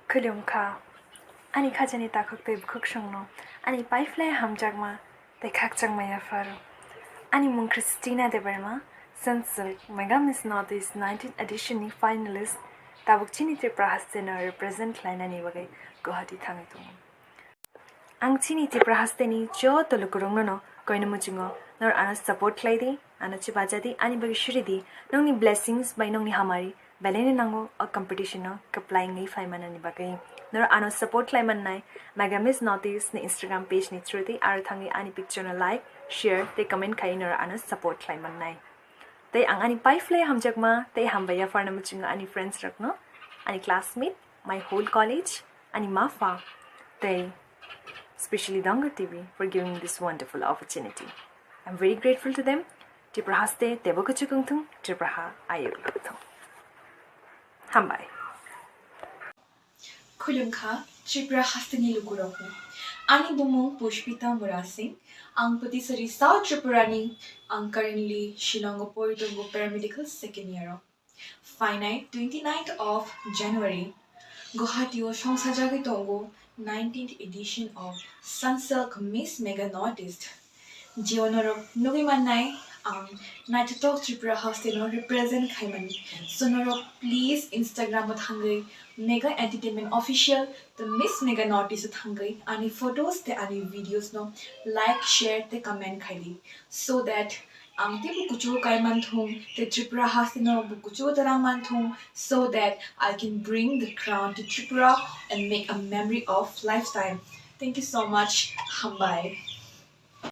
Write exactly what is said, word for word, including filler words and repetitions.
Khulumkha. Ani khajani takhuk tei bukhuksongno ani paiphlai hamjakma tei khakchangma yapharo. Ani mung Christina Debbarma, Sunsilk Mega Miss North East nineteen edition ni finalist, tabuk chini Tripura haste no represent khlainani bagwi Guwahati thangwi tongo. Ang chini Tripura haste ni joto lukurokno no koino muchungo, nor ano support khlai di, ano chubaja di, ani bagwi suri di, nongni blessings bai nongni hamari belai no nango o competition no kwplai wngwi phai manani bagwi. Nor ano support khlai mannai Mega Miss North East ni Instagram page ni through di, aro thangwi ani picture no like, share tei comment khai nor ano support khlai mannai. Tei ang ani paiphlai hamjakma tei hambai yapharna muchungo ani friends rokno, ani classmate, my whole college, ani ma pha, tei specially Dongor T V for giving me this wonderful opportunity. I'm very grateful to them. Tripura haste teibo kuchuk wngthung, Tripura ha ayuk wngthung. Hambai. Khulumkha Tripura hasteni lukurokno. Ani bumung Pushpita Murasing. Ang Patisari South Tripura ni. Ang currently Shillong o pori tongo paramedical second year o. Phainai twenty-ninth of January Guwahati o songsajagwi tongo nineteenth edition of Sunsilk Miss Mega North East. Jio norok nugwi mannai ang naithothok Tripura hasteni represent khaimani. So norok please Instagram o thangwi Mega Entertainment Official tei Miss Mega North East o thangwi ani photos tei ani videos no like, share tei comment khaidi, so that ang teibo kuchugo kai manthung tei Tripura hasteni bo kuchugo twrang manthung, so that I can bring the crown to Tripura and make a memory of lifetime. Thank you so much. Hambai.